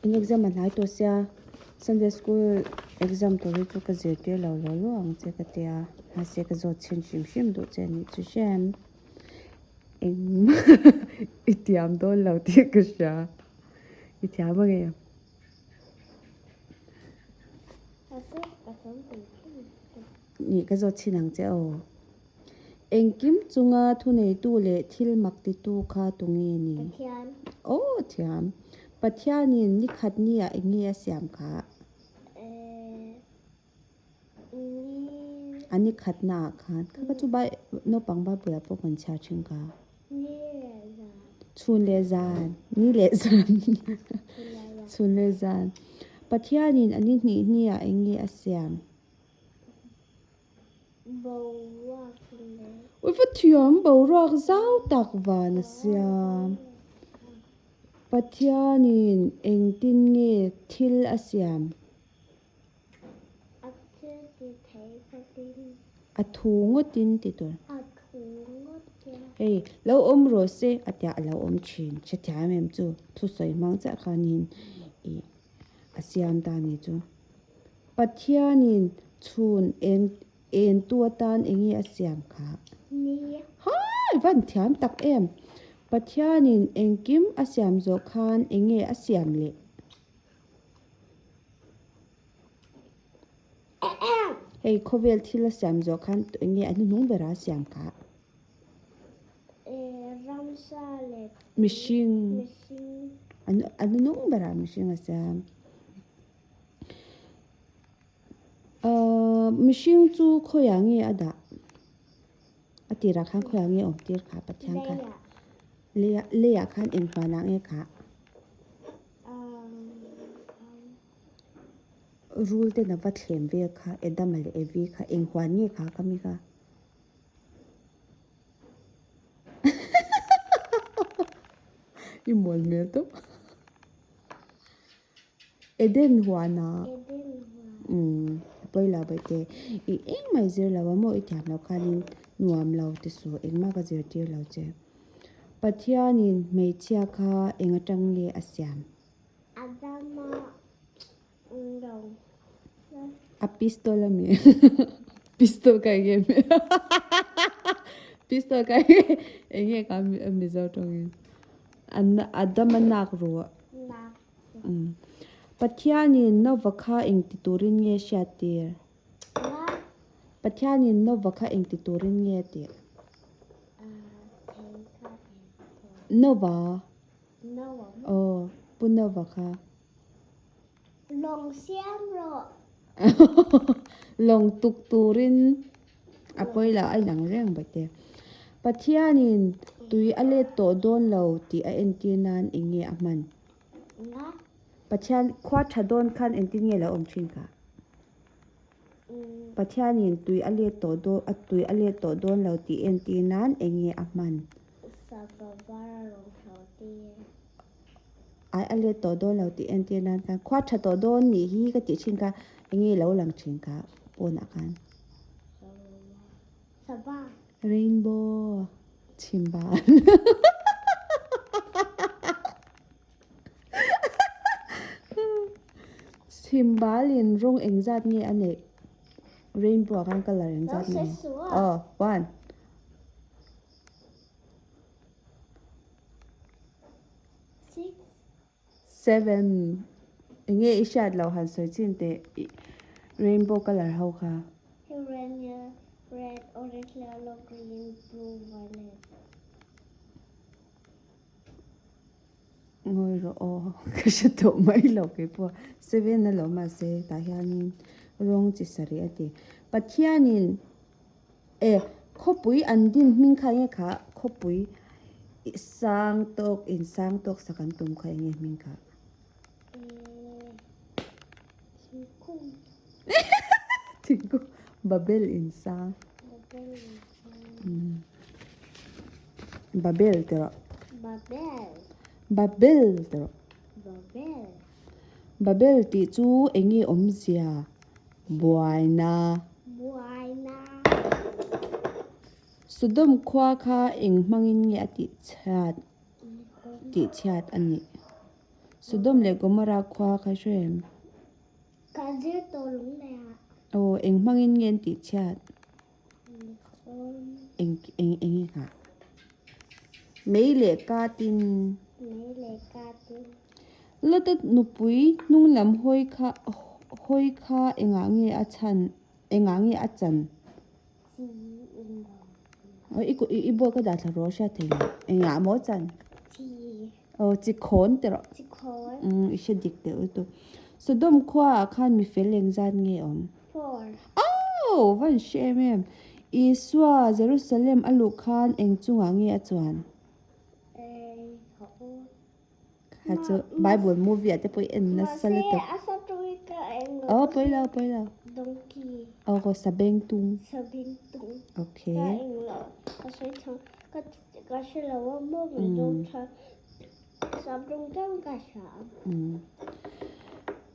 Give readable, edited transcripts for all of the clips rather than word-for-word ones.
In exam a hnai tawh sia Sunday school exam tur hi chu ka zirtir lo law law ang che ka tia mahse ka zawt chhin hrim hrim duh che anih chu hriam engmah i tiam dawn lo tih ka hria i thiam a nge. Nih ka zawt chhin ang che aw. Engkim chunga thuneitu leh thil mak titu kha tunge ni? Pathian. Aw thiam. Pathianin ni khat nia eng nge a siam kha? Ni. A ni khatnaah khan. Kha kha chu Bai naupang Bible-ah pawh kan chhiar thin kha. Ni leh zan. Chhun leh zan. Ni leh zan. Chhun leh zan. Pathianin a ni hnih hniah eng nge a siam? Boruak leh. Ui va thiam boruak zau tak van a siam. Pathianin engtin nge thil a siam? A thil ti thei khawpin. A thu ngawtin ti tur. A thu ngawtin. Hei lo awm rawh se a tia a lo awm thin. Hrethiam em chu thusawi hmang chiah khanin ih a siam ta ni chu. Pathianin chhun eng entu atan eng nge a siam kha? Ni. Hai! Van thiam tak em! Pathianin engkim a siam zawh khan eng nge a siam leh? Hei khawvel thil a siam zawh khan eng nge a hnuhnung bera a siam kha? Ramsa leh Mihring. Mihring. A hnuhnung berah mihring a siam. Ahh mihring chu khawiah nge a dah? A tirah khan khawiah nge awm tir kha Pathian khan? Leiah. Leiah khan eng huanah nge khah? Rul ten a va thlem vel kha Adama leh Evi kha eng huan nge kha ka mi kha? I mual hmel tawp. Eden huan a. Umm a pawi lo baihte. I engmah i zir lo a maw i thiam loh khanin nuam lo ti suh engmah ka zirtir lo che. Pathianin hmeichhia kha eng atang nge a siam? Adama lo. A pistol a mi? Pistol ka eng nge Pistol ka eng nge ka Mizo tawngin? Adama nak ruah. Nak. Pathianin Nova kha engti turin nge hriattir? Pathianin Nova kha engti turin nge a tih? Nova. Aw, Pu Nova kha. Lawng siam rawh. Lawng tuk turin a pawi lo a inang reng bawk e. Pathianin tui a let tawh dawn lo tih a entir nan eng nge a hman? Pathian khua tha dawn khan engtin nge lo awm thin kha? Pathianin tui a let tawh dawn a tui a let tawh dawn lo tih entir nan eng nge a hman? Sava var a rawn thlawh tir. Ai a let tawh dawn lo tih entir nan khan khua tha tawh dawn nih hi ka tih thin kha eng nge lo lang thin kha pawnah khan. Sava. Rainbow chhimban. Chhimbalin rawng engzat nge a neih? Rainbow ah khan colour engzat nge? Aw one. Six. Seven. Enge i hriat loh han sawi chin teh rainbow colour ho kha. Red, red, orange, yellow, green, blue, violet. Ngawi rawh aw ka hre tawh mai lo keipawh seven a lo mahse tah hianin rawng chi sarih a ti. Pathianin E, khawpui an din hming kha enge kha? Khawpui sang tawk in sang tawk sak an tum kha enge hming kha? E, thingkung. Thingkung, Babel in sang. Babel in sang. Babel ti rawh. Babel. Babel ti rawh. Babel. Babel tih chu enge awmzia? Buaina. Buaina. Sodom khua kha eng hmangin nge a tihchhiat tihchhiat a nih? Sodom leh Gomorrah khua kha hre em? Ka zir tawh lung leh ah. Aw, eng hmangin nge an tih chhiat? Eng eng eng nge kha? Mei leh katin. Mei leh katin. Lota nupui hnung lam hawi kha hawi kha engah nge a chhan engah nge a chan? Chi in lo. Aw i i i bawk ka dah thla rawh hriat thei lo. Engah maw chan? Chi. Aw chi khawn ti rawh. Chi khawn. Umm i hre dik deuh lutuk. Sodom khua ah khan mi fel engzat nge awm? Four. Aw va in hre em em. Isua Jerusalem a luh khan eng chungah nge a chuan? Eng ho. Kha chu Bible movie ah te pawh i en nasa lutuk. Mahse a sa tui ka eng lo. Aw pawi lo pawi lo. Donkey. Aw ko sabengtung. Sabengtung. Okay. Ka eng lo. Ka sawi thang ka ka hre lo a maw min zawng tha. Sabengtung deuh ka hria a.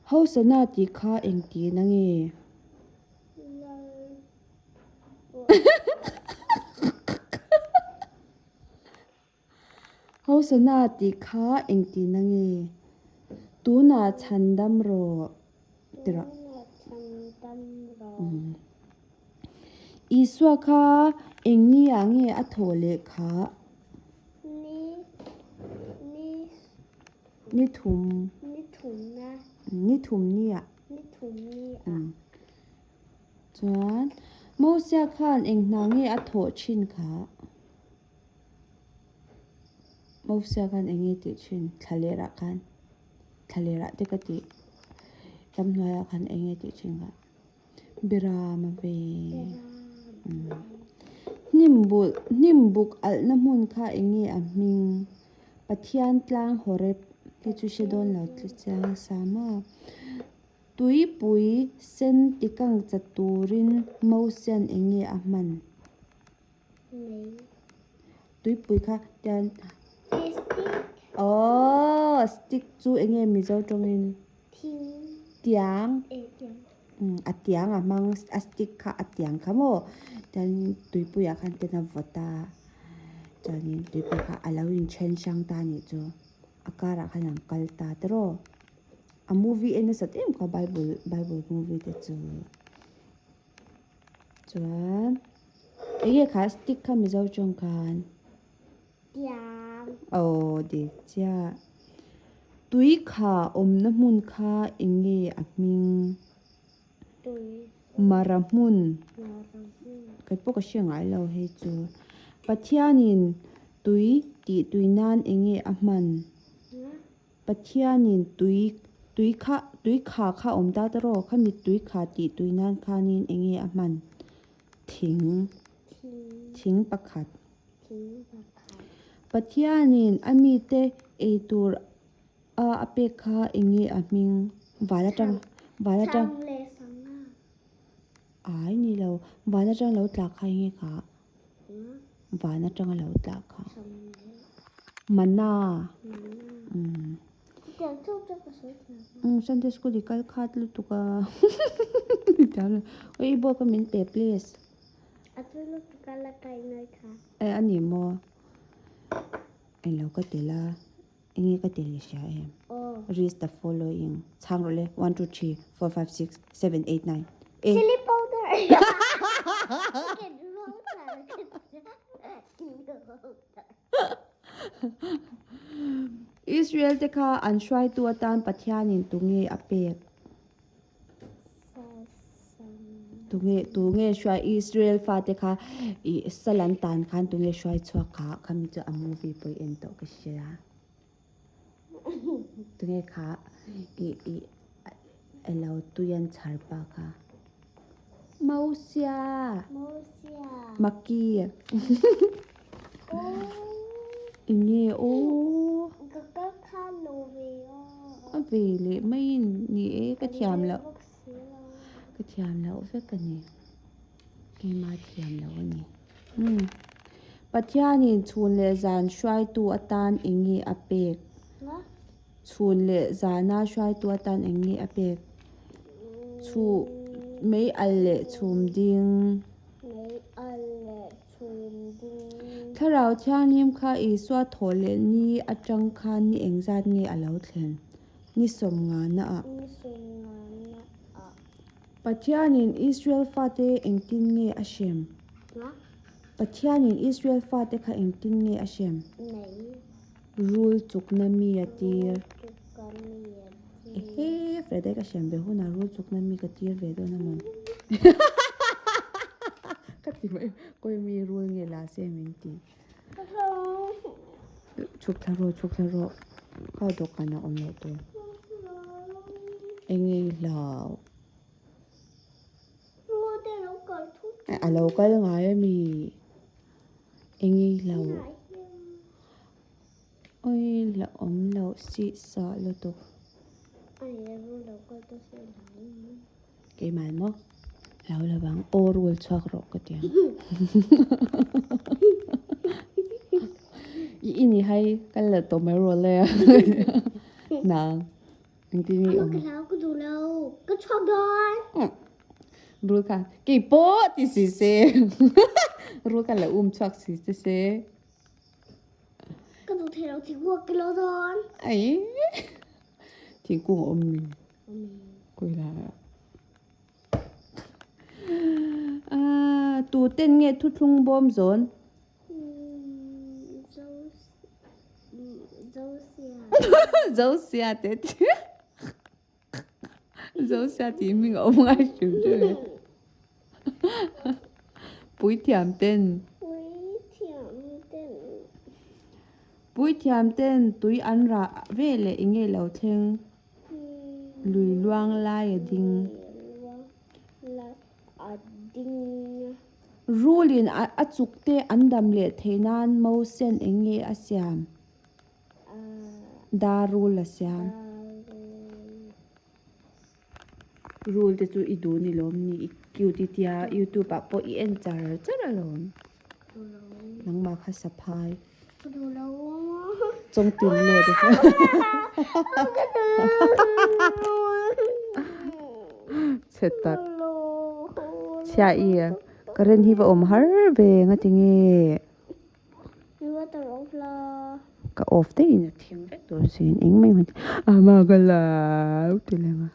Hosana tih kha engtin a nge? Lal. Hosana tih kha engtin a nge? Tunah chhan dam rawh ti rawh. Tunah chhan dam rawh. Isua kha eng ni ah nge a thawh leh kha? Ni, ni. Ni thum. Ni thum na. Ni thum ni ah. Ni thum ni ah. Chuan Mosia khan eng hna nge a thawh thin kha? Mosia khan eng nge tih thin? Thla lerah khan, thla lerah te ka tih ramhnuaiah khan eng nge tih thin kha? Biram a ve. Hnim bulh, hnim buk alhna hmun kha eng nge a hming? Pathian tlang Horeb hi chu hre dawn lo chiang sa maw? Tuipui sen tikang chat turin Mosia'n eng nge a hman? Mei. Tuipui kha tian. Stick. Aww stick chu enge Mizo tawngin? Thing. Tiang. E tiang. Umm a tiang a hmang a stick kha a tiang kha maw tianin tuipuiah khan ten a vawt a chuanin tuipui kha a lo inthen hrang ta anih chu a karah khan an kal ta tiraw a movie en nasat em kha bible bible movie te chu. Chuan enge kha stick kha Mizo tawng khan? Tiang. Aw dik chiah. Tui kha awmna hmun kha enge a hming? Tui. Mara hmun. Mara hmun. Kei pawh ka hria ngai lo hei chu. Pathianin tui tih tui nan enge a hman? Pathianin tui tui kha tui kha kha awm ta ta rawh, khami tui kha tih tui nan khanin eng nge a hman? Thing thing pakhat. Pathianin a mite ei tur a a pek kha eng nge a hming? Van atang van atang ai ni lo van atang lo tla kha eng nge kha? Van atanga lo tla kha. Mana. Umm. Sunday school i kal khat lutuk a. Oi i bawk a min pe please. E a ni maw. Englo ka tel a. Enge ka tel i hria em? Read the following. Chhang rawh le. 1 2 3 4 5 6 7 8 9. E. Chili powder. Chicken powder. Israel te kha an hruaitu atan Pathianin tunge a pek? Tunge tunge hruai Israel fate kha ih sal an tan khan tunge hruai chhuak kha khami chu a movie pawh i en tawh ka hria. Tunge kha ih ih elo tui an chhar pa kha. Mosia. Mosia. Maki. Enge aw. Ka kal kha lo ve aw. A ve leh mai in ni e ka thiam loh. Ka thiam loh vek a ni. Keima thiam loh a ni. Umm. Pathianin chhun leh zan hruaitu atan enge a pek? Chhun leh zana hruaitu atan eng nge a pek? Chhu mei al leh chhum ding. Mei al leh chhum ding. Thlarau Thianghlim kha Isua thawh leh ni atang khan ni engzat nge a lo thlen? Ni sawmngana ah. Pathianin Israel fate engtin nge a hrem? Pathianin Israel fate kha engtin nge a hrem? Rul chukna mi a tir. Ehe, Fredai ka hrem ve hunah rul chukna mi ka tir ve dawn a mawn. Ka ti mai, kawi mi rul nge la se min ti. Chhuk thla rawh, chhuk thla rawh. Kha dawhkan a awm loh tur. Eng nge i hlau? A lo kal ngai a mi? Eng nge i hlau? Oi la awm loh sih sah lutuk. Keimah maw? Hlau lo vang, aw rul chhuak rawh ka ti ang. I i ni hai kal la tawh mai rawh le. Nang, engtin nge i awm? Ka hlau ka duh lo, ka chhuak dawn. Rul kha kei pawh ti si se. Rul kha la um chhuak si che se. Ka duh thei lo thingkung ka lo dawn. Ai, thingkung a awm mi. Tuten nge thuthlung bawm zawn? Zosia te ti. Zosia tih hming a awm ngai hrim hrim e. Puithiam ten. Puithiam ten tui an rah veleh enge lo thleng? Lui luang lai a ding. Rulin a chuk te an dam leh theih nan Mosen eng nge a siam? Dar rul a siam. Rul te chu i duh ni lawm ni? I cute i tia youtube ah pawh i en char char alawm. Nangmah kha saphai. Chawngtin nge te chu. Chhe tak. Chhia i current hi va awm har ve nga tinge. Ka off daih in a thim vek dawn sin engmah engmah ama ka lau ti leng a.